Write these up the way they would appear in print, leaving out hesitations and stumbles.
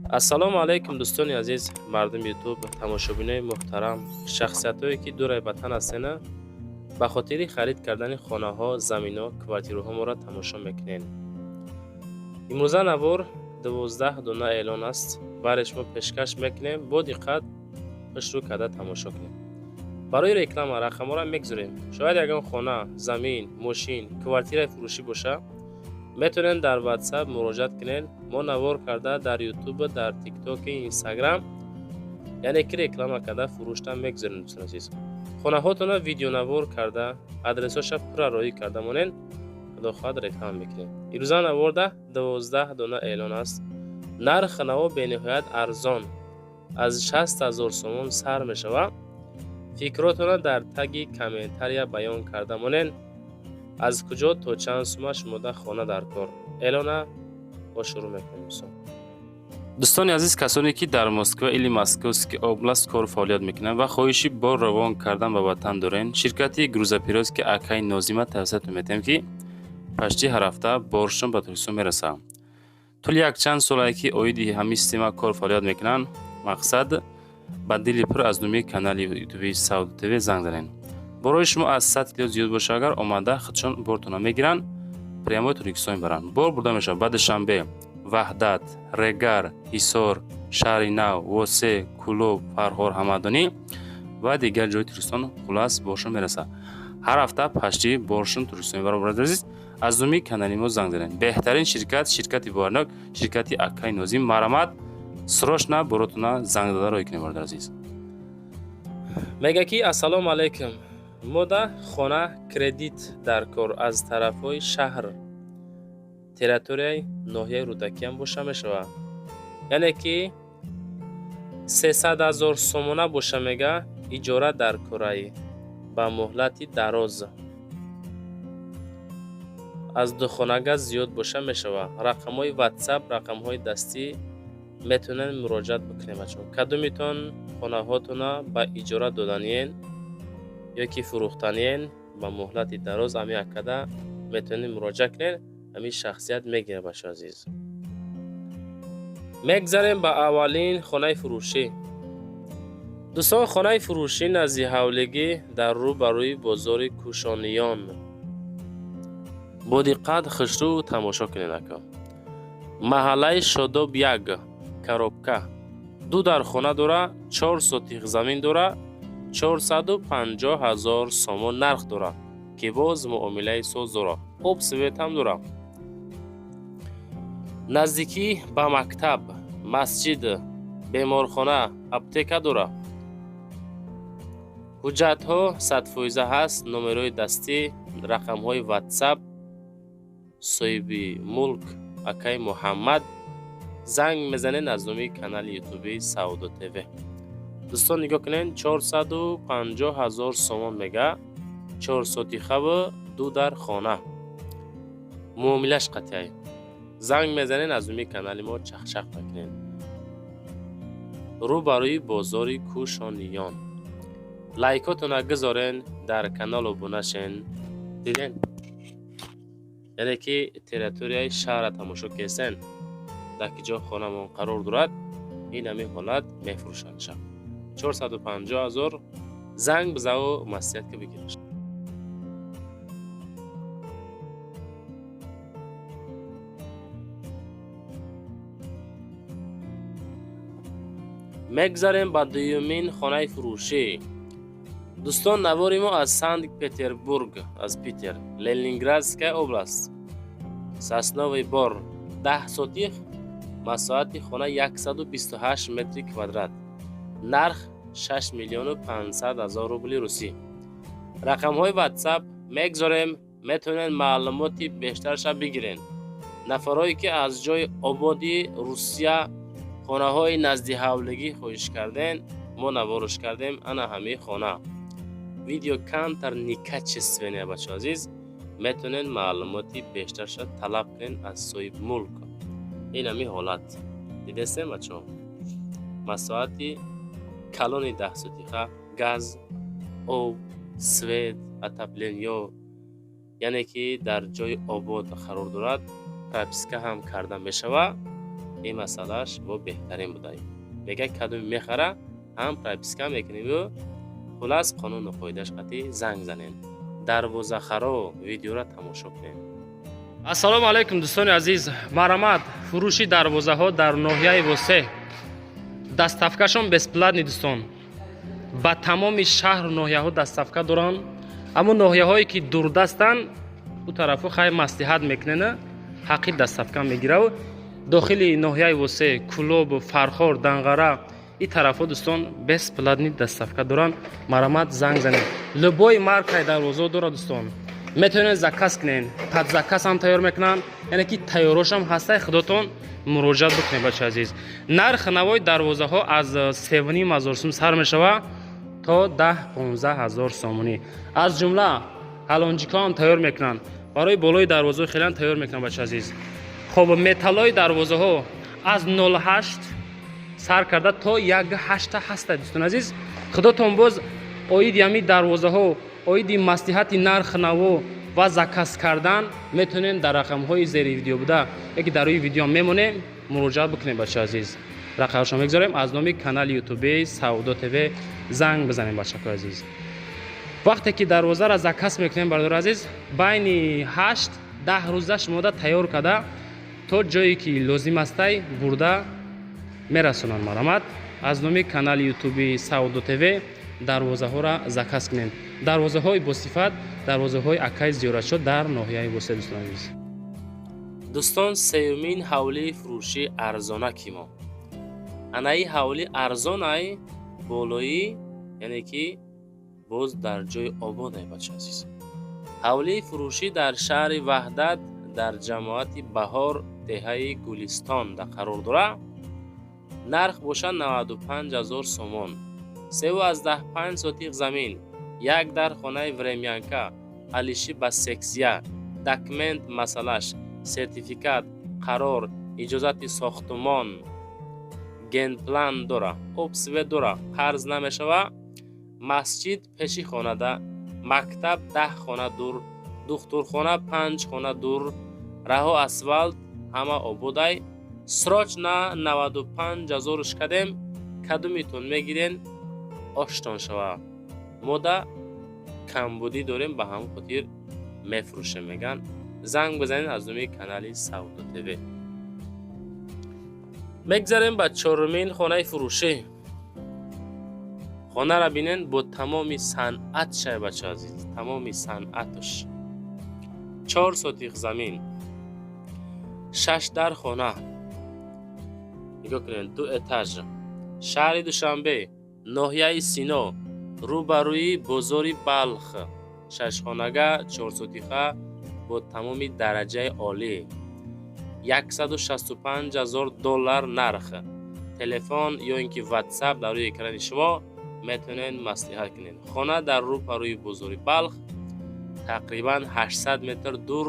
Ассалому алайкум, дӯстони азиз, мардуми Ютуб, тамошобинои муҳтарам, шахсиятҳое, ки дураи ватан ҳастена, ба хотири харид кардани хонаҳо, заминҳо, квартираҳо моро тамошо мекунед. Имрӯза навор 12 дона эълон аст, барои шумо пешкаш мекунем. Бо диққат хушрӯ карда тамошо кунед. Барои реклама рақамҳоро мегузорем. Шояд ягон хона, замин, мошин, квартираи фурӯшӣ боша, метавонед дар WhatsApp муроҷиат кунед. Мо навор карда дар Ютуб, дар Тиктоки, Инстаграм, яъне ки реклама карда фурӯштан мегузорем. Дӯстони азиз, хонаҳотонро видеонавор карда, адресҳоша пурра роӣ карда монед, худо хоҳад, реклама мекунем. Имрӯза наворда 12 дона эълон аст. Нархи наво бениҳоят арзон, аз 60 000 сомон сар мешавад. Фикротонро дар таги комментария баён карда монед, аз куҷо то чанд сума шумода хона дар кор. Эълона мо шурӯъ мекунем, дӯстон. Дӯстони азиз, касоне ки дар Москва или Московский область кору фаъолият мекунанд ва хоҳиши бор равон кардан ба ватан дорен, ширкати грузоперевозки акаи Нозима тавсиятон метиҳем, ки почти ҳар ҳафта боршон ба Тоҷикистон мерасад. Тӯли якчанд солае ки оиди ҳамин система кор фаъолият мекунанд. Мақсад, ба дили пур аз номи канали ютуби Савдо ТВ занг занед. Борои шумо аз 100 кило зиёд боша агар, омада худшон бортона мегиранд, прямой Тоҷикистон мебаранд. Бор бурда мешавад ба Душанбе, Ваҳдат, Регар, Ҳисор, Шаҳри Нав, Восе, Кӯлоб, Фархор, Ҳамадонӣ ва дигар ҷои Тоҷикистон. Хулас, боршон мерасад. Ҳар ҳафта почти боршон Тоҷикистон мебарад. Бародари азиз, аз номи канали мо занг занед. Беҳтарин ширкат, ширкати боварнок, ширкати акаи Нозим. Марҳамат, срочно боротона занг зада роҳӣ кунед, бародари азиз. Мега ки: «Ассалому алайкум, мода хона кредит дар кор, аз тарафҳои шаҳр, территорияи ноҳияи Рӯдакиам боша мешавад, яъне ки 300 000 сомона боша». Мега, иҷора дар кораи, ба муҳлати дароз, аз духонага зиёд боша мешавад. Рақамҳои Ватсап, рақамҳои дастӣ, метавонед муроҷиат бикунед. Бачаҳо, кадомитон хонаҳотона ба иҷора доданиен ё ки фурӯхтаниен ба муҳлати дароз, ҳамин акада метавонед муроҷиат кунед, ҳамин шахсият мегирад. Бачаҳо азиз, мегзарем ба аввалин хонаи фурӯшӣ. Дӯстон, хонаи фурӯшӣ назди ҳавлигӣ, дар рӯ ба рӯи бозори Кӯшониён. Бо диққат хушрӯ тамошо кунед, ака. Маҳаллаи Шодоб як, коробка, ду дар хона дора, 4 сотих замин дора, 450 000 сомон нарх дора, ки боз муомилаи соз дора, об, свет ҳам дора. Наздикӣ ба мактаб, масҷид, беморхона, аптека дора. Ҳуҷҷатҳо 100% ҳаст, номерҳои дастӣ, рақамҳои Ватсап. Соҳиби мулк акаи Муҳаммад. Занг мезанед аз номи канали ютуби Савдо ТВ. Дӯстон, нигоҳ кунед, 450 000 сомон мега, чорсотихаву ду дар хона, муомилаш қатъяй. Занг мезанед, аз номи канали мо чахчах мекунед. Рӯ ба рӯи бозори Кӯшониён. Лайкотона гузорен, дар канал обуна шен. Диден, яъне ки территорияи шаҳрра тамошо кесен, дар ки ҷо хонамон қарор дорад. Ин ҳамин ҳолат мефурӯшанд ша 450 000. Занг бизаву маслиҳат ки бигираш. Мегзарем ба дуюмин хонаи фурӯшӣ. Дӯстон, навори мо аз Санкт Петербург, аз Питер, Ленинградская область, Сосновый Бор. 10 сотих, масоҳати хона 128 метри квадрат, нарх 6 миллиону 500 ҳазор рубли русӣ. Рақамҳои Ватсап мегзорем, метавонед маълумоти бештарша бигиред. Нафарое ки аз ҷои ободи Русия хонаҳои назди ҳавлигӣ хоҳиш карден, мо наворош кардем. Ана ҳамин хона, видео камтар некачественный, бачаҳо азиз, метавонед маълумоти бештарша талаб кунед аз соҳибмулк. Ин ҳамин ҳолат, дидестем, бачаҳо, масоҳати калони 10 сотиха, газ, об, свет, отопление, яъне ки дар ҷои обод қарор дорад, прописка ҳам карда мешавад. Ин масъалааш бо беҳтарин будай. Мега, кадоми мехара, ҳам прописка мекунем. Хулас, қонуну қоидааш қатӣ занг занен. Дарвозахаро видеора тамошо кунем. Ассалому алайкум, дӯстони азиз! Марҳамат, фурӯши дарвозаҳо дар ноҳияи Восеъ. Доставкашон бесплатный, дӯстон. Ба тамоми шаҳру ноҳияҳо доставка доранд, аммо ноҳияҳое ки дурдастанд, ӯ тарафу хай маслиҳат мекунена, ҳаққи доставка мегираву. Дохили ноҳияи Восеъ, Кӯлобу, Фархор, Данғара, ин тарафҳо, дӯстон, бесплатный доставка доранд. Марҳамат, занг занед. Любой маркаи дарвозаҳо дорад, дӯстон. Метавонед заказ кунед, под заказ ҳам тайёр мекунанд, яъне ки тайёрошам ҳастай, худотон муроҷиат бикунед, бача азиз. Нархи навои дарвозаҳо аз 3,5 ҳазор сум сар мешава то 10-15 ҳазор сомонӣ. Аз ҷумла ҳалонҷикҳо ҳам тайёр мекунанд, барои болои дарвозаҳо хелан тайёр мекунанд, бача азиз. Хоб, металлои дарвозаҳо аз 08 сар карда то 1,8 ҳаста, дӯстон азиз. Худотон боз оиди ҳами дарвозаҳо, оиди маслиҳати нарх наво ва заказ кардан метавонем дар рақамҳои зери видео буда яки дар рӯи видео мемонем, муроҷиат бикунем, бача азиз. Рақамашо мегузорем. Аз номи канали ютуби Савдо ТВ занг бизанем, бачакои азиз. Вақте ки дарвозаро заказ мекунем, бародари азиз, байни 8-10 рӯза шумода тайёр карда, то ҷое ки лозим астай бурда мерасонанд. Марҳамат, аз номи канали ютуби Савдо ТВ дарвозаҳоро заказ кунем. Дарвозаҳои босифат, дарвозаҳои акаи Зиёратшо дар ноҳияи Восеъ, дӯстон азиз. Дӯстон, сеюмин ҳавлии фурӯшии арзонаки мо. Анаи ҳавли арзонай, болоӣ, яъне ки боз дар ҷои ободай, бача азиз. Ҳавлии фурӯшӣ дар шаҳри Ваҳдат, дар ҷамоати Баҳор, деҳаи Гулистон да қарор дорад. Нарх бошад 95 ҳазор сомон. 3,5 сотих замин, як дар хонаи времянка, алиши ба сексия, документ масъалаш, сертификат, қарор, иҷозати сохтумон, генплан дора, об, свет дора, қарз намешава. Масҷид пеши хонада, мактаб 10 хона дур, духтурхона панҷ хона дур, раҳо асфалт, ҳама ободай. Срочно 95 ҳазоруш кардем. Кадумитон мегирен, оштон шава. Мода камбудӣ дорем, ба ҳамон хотир мефурӯшем, меган. Занг бизанед аз номи канали Савдо ТВ. Мегзарем ба чорумин хонаи фурӯшӣ. Хонаро бинен, бо тамоми санъат шай, бача азиз, тамоми санъаташ. 4 сотих замин, шаш дар хона. Нигоҳ кунед, ду этаж. Шаҳри Душанбе, ноҳияи Сино, рӯ ба рӯи бозори Балх. Шашхонага, чорсотиха, бо тамоми дараҷаи олӣ. 165 ҳазор доллар нарх. Телефон ё ин ки Ватсап дар рӯи экрани шумо, метавонед маслиҳат кунед. Хона дар рӯ ба рӯи бозори Балх, тақрибан 800 метр дур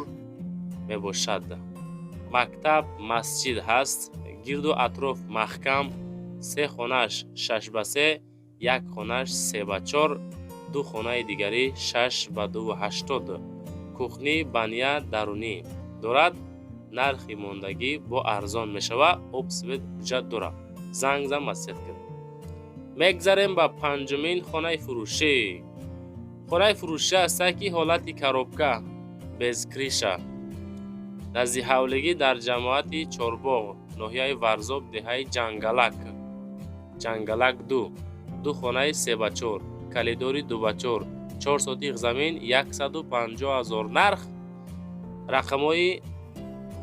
мебошад. Мактаб, масҷид ҳаст, гирду атроф маҳкам. Се хонааш 6 ба 3, як хонааш 3 ба 4, ду хонаи дигарӣ 6 ба 2,80. Кухни, баня дарунӣ дорад. Нархи мондагӣ бо арзон мешавад. Об, свет, ҳуҷҷат дорад. Занг зан, маслиҳат кун. Мегзарем ба панҷумин хонаи фурӯшӣ. Хонаи фурӯшӣ ҳаста, ки ҳолати коробка, без крыша, назди ҳавлигӣ, дар ҷамоати Чорбоғ, ноҳияи Варзоб, деҳаи Ҷангалак, Ҷангалак ду. Ду хонаи 3 ба 4, калидори 2 ба 4, 4 сотих замин, 150 ҳазор нарх. Рақамҳои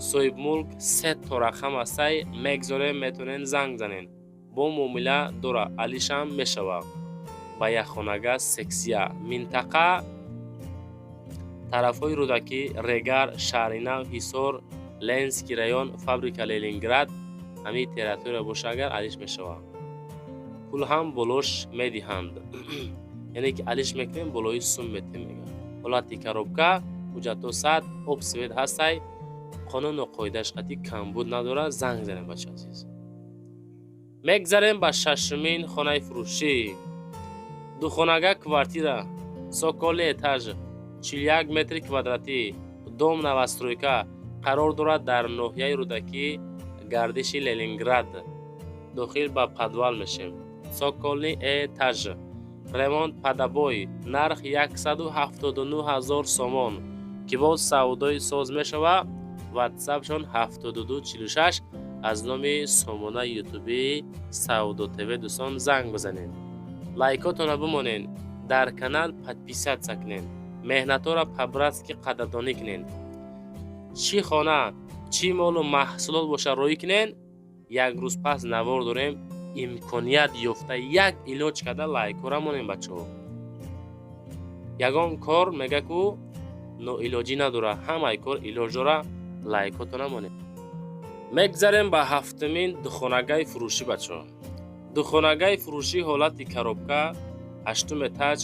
соҳибмулк се то рақам ҳастай, мегзорем, метавонед занг занед. Бо муомила дора, алишам мешавад. Ба якхонага, сексия. Минтақа тарафҳои Рӯдакӣ, Регар, Шаҳринав, Ҳисор, Ленинский район, фабрика Ленинград, ҳамин территория боша агар, алиш мешавад. Пул ҳам болош медиҳанд, яъне ки алиш мекунем, болои сум метем, мегӯяд. Ҳолати коробка, ҳуҷҷатҳо сад, об, свет ҳастай, қонуну қоидааш қатъи камбуд надорад. Занг занем, бача азиз. Мегзарем ба шашумин хонаи фурӯшӣ. Духонага квартира, цокольный этаж, 41 метри квадратӣ, дом новостройка, қарор дорад дар ноҳияи Рӯдакӣ. Гардиши Ленинград. Дохил ба подвал мешем. Цокольный этаж. Ремонт под обои. Нарх 179 000 сомон. Ки боз савдои соз мешава. Ватсапшон 7246. Аз номи сомона ютуби Савдо ТВ, дӯстон, занг бизанед. Лайкотона бимонед, дар канал подписаться кунед, меҳнатҳоро по-братски қадрдонӣ кунед. Чӣ хона, чӣ молу маҳсулот боша, роӣ кунед. Як рӯз пас навор дорем. Имконият ёфта, як илоҷ карда лайкҳоро монем, бачаҳо. Ягон кор, мега ку, ноилоҷӣ надора, ҳамаи кор илоҷ дора. Лайкҳотона монед. Мегзарем ба ҳафтумин духонагаи фурӯшӣ, бачаҳо. Духонагаи фурӯшӣ, ҳолати коробка, ҳаштум этаж,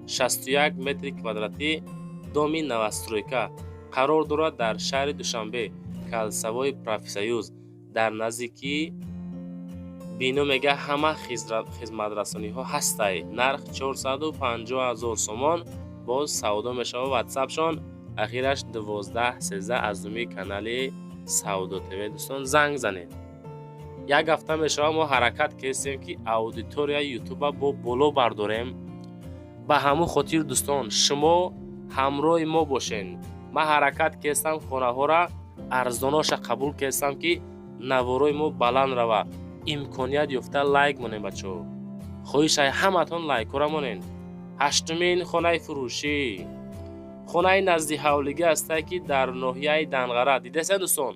61 метри квадратӣ, доми новостройка қарор дорад дар шаҳри Душанбе, кольцевой Профсоюз. Дар наздикии бино, мега, ҳама хизматрасониҳо ҳастай. Нарх 450 000 сомон, боз савдо мешавад. Ватсапшон ахираш 1213. Аз номи канали Савдо ТВ, дӯстон, занг занед. Як ҳафта мешавад, мо ҳаракат кардем, ки аудиторияи ютуба бо боло бардорем. Ба ҳамун хотир, дӯстон, шумо ҳамроҳи мо бошед. Ман ҳаракат кардам, хонаҳоро арзоноша қабул кардам, ки наворои мо баланд рава. Имконият ёфта лайк монед, бачаҳо. Хоҳишай ҳаматон, лайкҳоро монед. Ҳаштумин хонаи фурӯшӣ, хонаи назди ҳавлигӣ ҳастае, ки дар ноҳияи Данғара. Дидесан, дӯстон,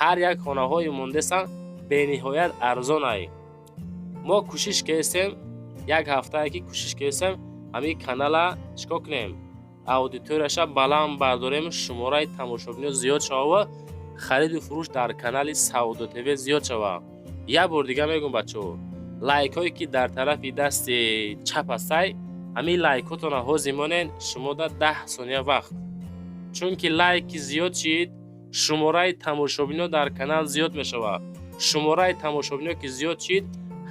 ҳар як хонаҳои мондесан бениҳоят арзонай. Мо кӯшиш кардем, як ҳафтае ки кӯшиш кардем, ҳамин канала чикор кунем, аудиторияша баланд бардорем, шумораи тамошобино зиёд шава, хариду фурӯш дар канали Савдо ТВ зиёд шава. Як бор дига мегӯм, бачаҳо, лайкҳое ки дар тарафи дасти чап ҳастай, ҳамин лайкҳотона ҳозир монед. Шумо да 10 сония вақт, чунки лайки зиёд шид, шумораи тамошобино дар канал зиёд мешавад. Шумораи тамошобино ки зиёд шид,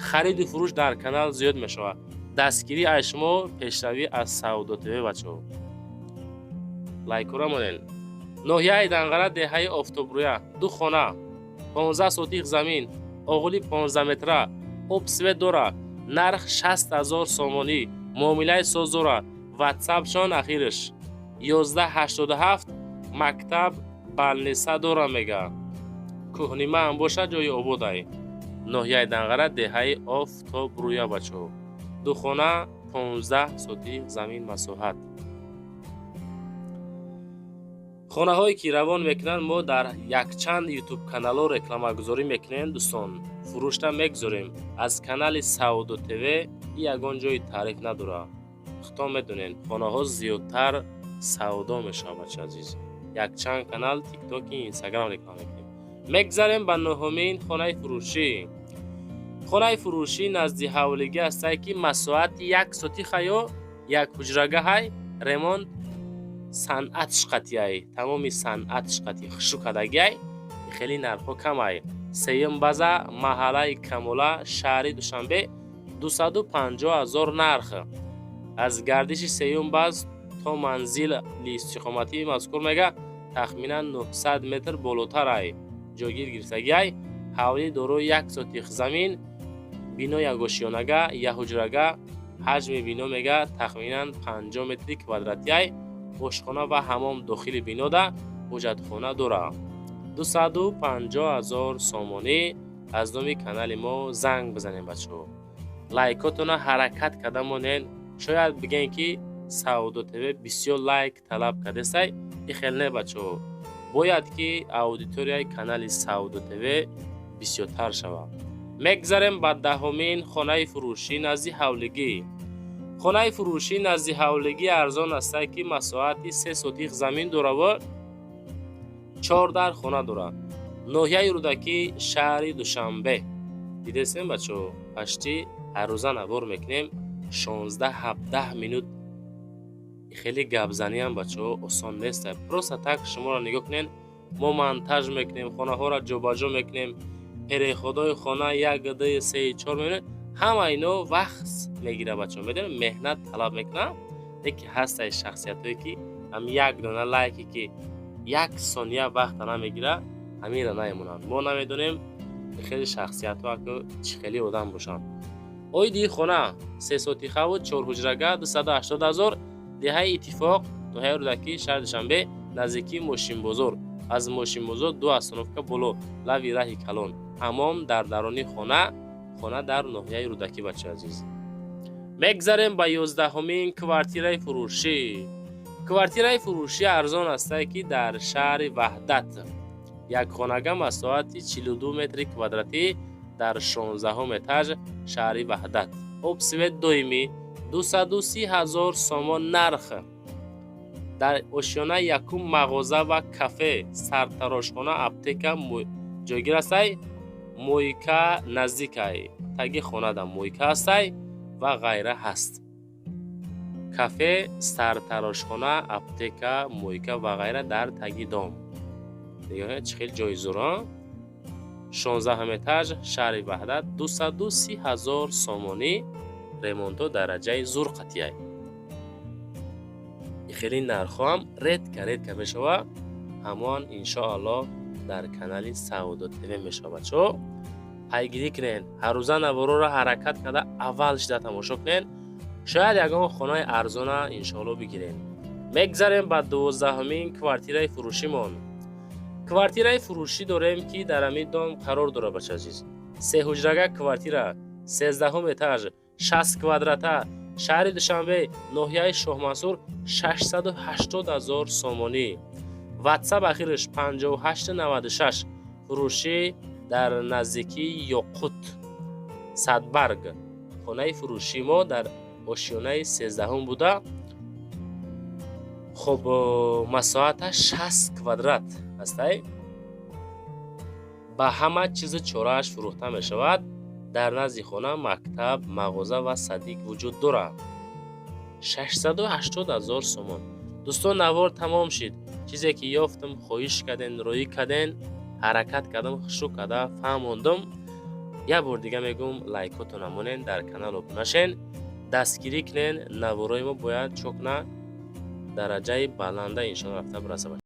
хариду фурӯш дар канал зиёд мешавад. Дастгирӣ аз шумо, пешравӣ аз Савдо ТВ. Бачаҳо, лайкҳоро монед. Ноҳияи Данғара, деҳаи Офтобрӯя, ду хона, 15 сотих замин, оғули 15 метра, об, свет дора. Нарх 60 000 сомонӣ, муомилаи соз дора. Ватсапшон ахираш 1187. Мактаб, больница дора, мега, кӯҳнима ҳам бошад, ҷои ободай. Ноҳияи Данғара, деҳаи Офтобрӯя, бачаҳо, ду хона, 15 сотих замин масоҳат. Хонаҳое ки равон мекунанд, мо дар якчанд ютуб каналҳо рекламагузорӣ мекунем, дӯстон, фурӯшта мегузорем. Аз канали Савдо ТВ ягон ҷои таъриф надорад, худтон медонед, хонаҳо зиёдтар савдо мешавад, бача азиз. Якчанд канал, Тиктоки, Инстаграм реклама мекунем. Мегзарем ба нуҳумин хонаи фурӯшӣ. Хонаи фурӯшӣ назди ҳавлигӣ ҳастае, ки масоҳати як сотихаё, як ҳуҷрагаҳай, ремонт санъатш қатъиай, тамоми санъатш қатъи хушу кардагиай. Хеле нархҳо камай. Сеюм база, маҳаллаи Камола, шаҳри Душанбе, 250 000 нарх. Аз гардиши сеюм баз то манзили истиқоматии мазкур, мега, тахминан 900 метр болотарай ҷойгир гирифтагиай. Ҳавлӣ дорои як сотих замин, бино ягошиёнага, якҳуҷрага. Ҳаҷми бино, мега, тахминан 50 метри квадратиай. Ошхона ва ҳамом дохили бинода, ҳоҷатхона дорад. 250 000 сомонӣ. Аз номи канали мо занг бизанем, бачаҳо. Лайкотона ҳаракат карда монед. Шояд бигӯем, ки Савдо ТВ бисёр лайк талаб кардесай. И хел не, бачаҳо, бояд ки аудиторияи канали Савдо ТВ бисёртар шавад. Мегзарем ба даҳумин хонаи фурӯшӣ назди ҳавлигӣ. Хонаи фурӯшӣ назди ҳавлигӣ арзон астае, ки масоҳати се сотих замин дораву чор дар хона дорад. Ноҳияи Рӯдакӣ, шаҳри Душанбе. Дидесем, бачаҳо, пашти ҳаррӯза навор мекунем, 16-17 минут. Хеле гапзаниам, бачаҳо, осон нест. Просто так шуморо нигоҳ кунед, мо монтаж мекунем, хонаҳоро ҷобаҷо мекунем, переходҳои хона як, ду, се, чор мебинед. Ҳама ино вақт мегирад, бачаҳо, медонед, меҳнат талаб мекунад. Леки ҳастаи шахсиятҳое, ки ҳам як дона лайке, ки як сония вақта намегирад, ҳаминро намемонанд. Мо намедонем. Хеле шахсиятҳо аку чӣ хеле одам бошанд. Оиди хона: 3 сотихаву 4 ҳуҷрага, 280 000, деҳаи Иттифоқ, ноҳияи Рӯдакӣ, шаҳри Душанбе, наздикии мошинбозор, аз мошинбозор ду остановка боло, лави раҳи калон, ҳаммом дар даруни хона. Хона дар ноҳияи Рӯдакӣ, бачаи азиз. Мегзарем ба 11-умин квартираи фурӯшӣ. Квартираи фурӯшӣ арзон астае, ки дар шаҳри Ваҳдат, якхонага, масоҳати 42 метри квадратӣ, дар 16-ум этаж, шаҳри Ваҳдат, об, свет доимӣ, 230 000 сомон нарх. Дар ошёнаи якум мағоза ва кафе, сартарошхона, аптека ҷойгир астай, мойка наздикай, таги хонада мойка ҳастай ва ғайра ҳаст. Кафе, сартарошхона, аптека, мойка ва ғайра дар таги дом. Чӣ хел ҷои зур! 16-ум этаж, шаҳри Ваҳдат, 230 000 сомонӣ, ремонто дараҷаи зур қатъияй. Хеле нархҳоам редко, редко мешава. Ҳамон иншоаллоҳ дар канали Савдо ТВ мешава. Бачаҳо, пайгирӣ кунед, ҳаррӯза навороро ҳаракат карда аввал шида тамошо кунед, шояд ягон хонаи арзона иншоалло бигирем. Мегзарем ба 12-ҳумин квартираи фурӯшимон. Квартираи фурӯшӣ дорем, ки дар ҳамин дом қарор дорад, бача азиз. Сеҳуҷрага квартира, 13-ҳум этаж, 60 квадрата, шаҳри Душанбе, ноҳияи Шоҳмансур, 680 000 сомонӣ. Ватсап ахираш 5896. Фурӯшӣ дар наздикии Ёқут Садбарг. Хонаи фурӯшии мо дар ошёнаи 13-ҳум буда, хуб, масоҳаташ 60 квадрат ҳастай. Ба ҳама чизу чорааш фурӯхта мешавад. Дар назди хона мактаб, мағоза ва садик вуҷуд дорад. 680 000 сомон. Дӯстон, навор тамом шид. Чизе ки ёфтам, хоҳиш карден, роӣ карден, ҳаракат кардам, хушрӯ карда фаҳмондум. Як бор дига мегӯм, лайкотон намонен, дар канал обуна шен, дастгирӣ кунен. Наворои мо бояд чокна дараҷаи баланда иншоалло рафта бирасад.